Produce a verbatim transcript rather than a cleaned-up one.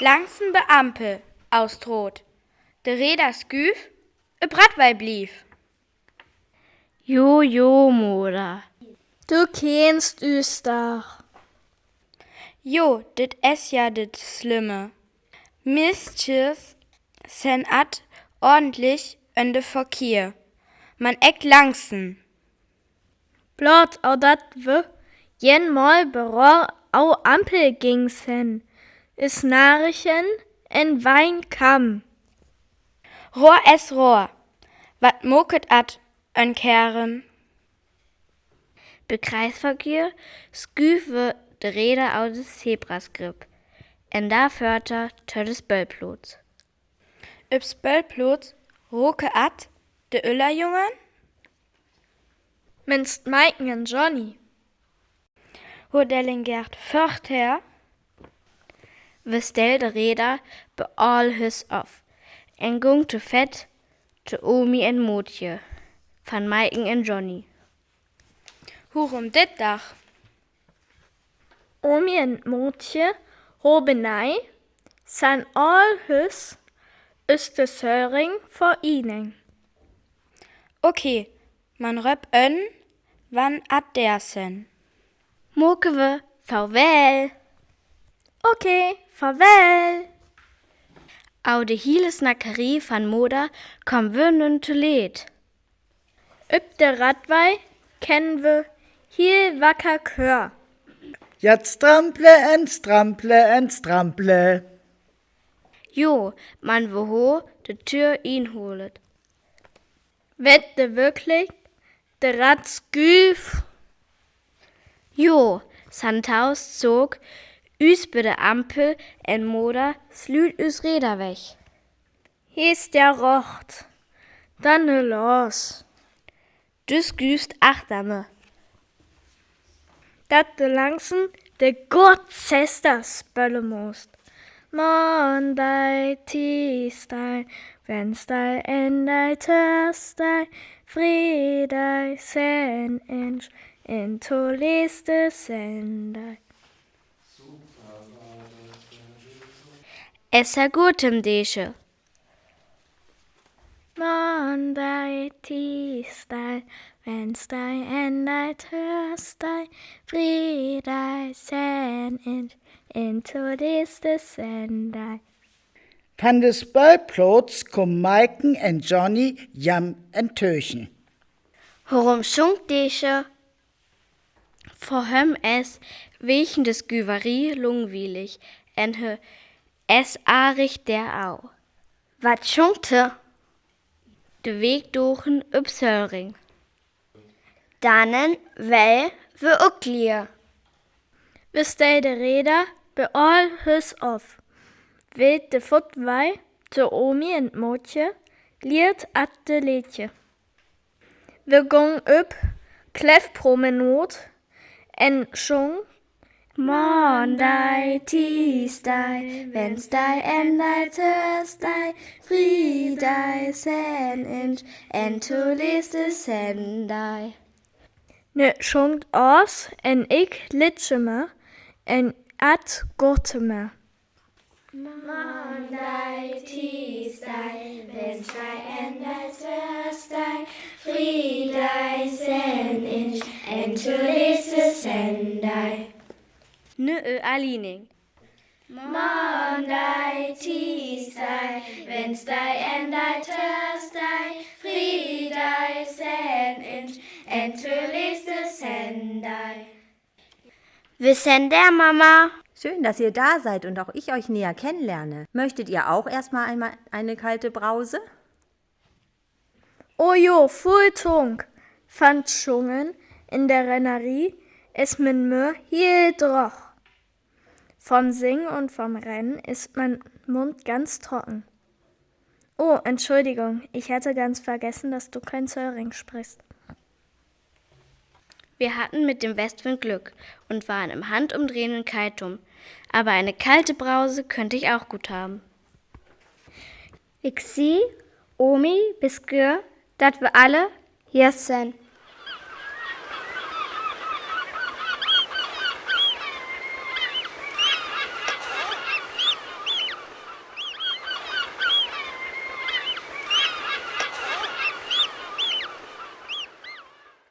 Langsen bë Ampel, aus rood. De Reda sküüf, ëb Radwei blief. Jo, jo, Moder. Du kennst üs doch. Jo, dit es ja dit Slimme. Miskjes sent at ordentlich en de Verkehr. Man ekj langsen. Blot, au dat we jen mol bë roa au Ampel ging sent, is narichen en Wein kam. Roa es roa. Wat moket at en Keren? Bë Kreisverkehr sküüf we de Reda aus de Zebraskrip en da vörta to de Spölploots. Ëb Spölploots roke at de Öllerjungen. Minst Maiken en Johnny. Ho dellingert vörta. We stell de Reda bë aul Hus of en gung to Fett to Omi en Motje, van Maiken en Johnny. Hurum dit Dach? Omi en Motje, ho benei, sent aul Hus, is de Söring vör inen. Okay, man röp en, wann at der sent. Moke we, farwel. Okay, farwel. Au de hiele Snackerie van Moder kom we nun to leet. Ëb de Radwei kenn we hiel wacker Kör. Jet strample en strample en strample. Jo, man we ho de Tür inholet. Wett de wirklich de Rad sküüf? Jo, Santaus zog üs bë de Ampel en Moder slüüt üs Reda weg. Hie is der rocht. Dann los. Du sküüfst achter me. Dat de langsen de Gott Sester spölle most. Monday, Tuesday, Wednesday en dei Thursday, Friday, Saturday en to leste Sunday. Essa gutem Deesche. Monday, Tuesday, Wednesday en dei Thursday, Friday, Saturday en to leste Sunday. Van de Spölploots kom Maiken en Johnny jem en Töchen. Hurum sjunk Deesche? För hüm es wägen de Sküverie lungwielig en he es arig der au. Wat sjunk he? De Weekdogen op Söring. Dannen well we ok lier. We stell de Reda bie aul Hüs of. Wiel de Fottwei to Omi en Motje liert at de Leedje. We gong op Kleffpromenade en sjung: Monday, Tuesday, Wednesday en dei Thursday, Friday, Saturday en to leste Sunday. Nu sjungt os en ik Leedje me en at Gott me. Monday, Tuesday, Wednesday en dei Thursday, Friday, Saturday en to leste Sunday. Nu ü Aliening. Monday, Tuesday, Wednesday en dei Thursday, Friday, Saturday en to leste Sunday. Wo sent ehr, Mama? Schön, dass ihr da seid und auch ich euch näher kennenlerne. Möchtet ihr auch erstmal einmal eine kalte Brause? O jo, vull Tunk. Van 't Sjungen in de Rennerie is mien Mul hiel drog. Vom Singen und vom Rennen ist mein Mund ganz trocken. Oh, Entschuldigung, ich hatte ganz vergessen, dass du kein Söring sprichst. Wir hatten mit dem Westwind Glück und waren im handumdrehenden Keitum, aber eine kalte Brause könnte ich auch gut haben. Ik sie, Omi, besjör, dat we alle hier sent.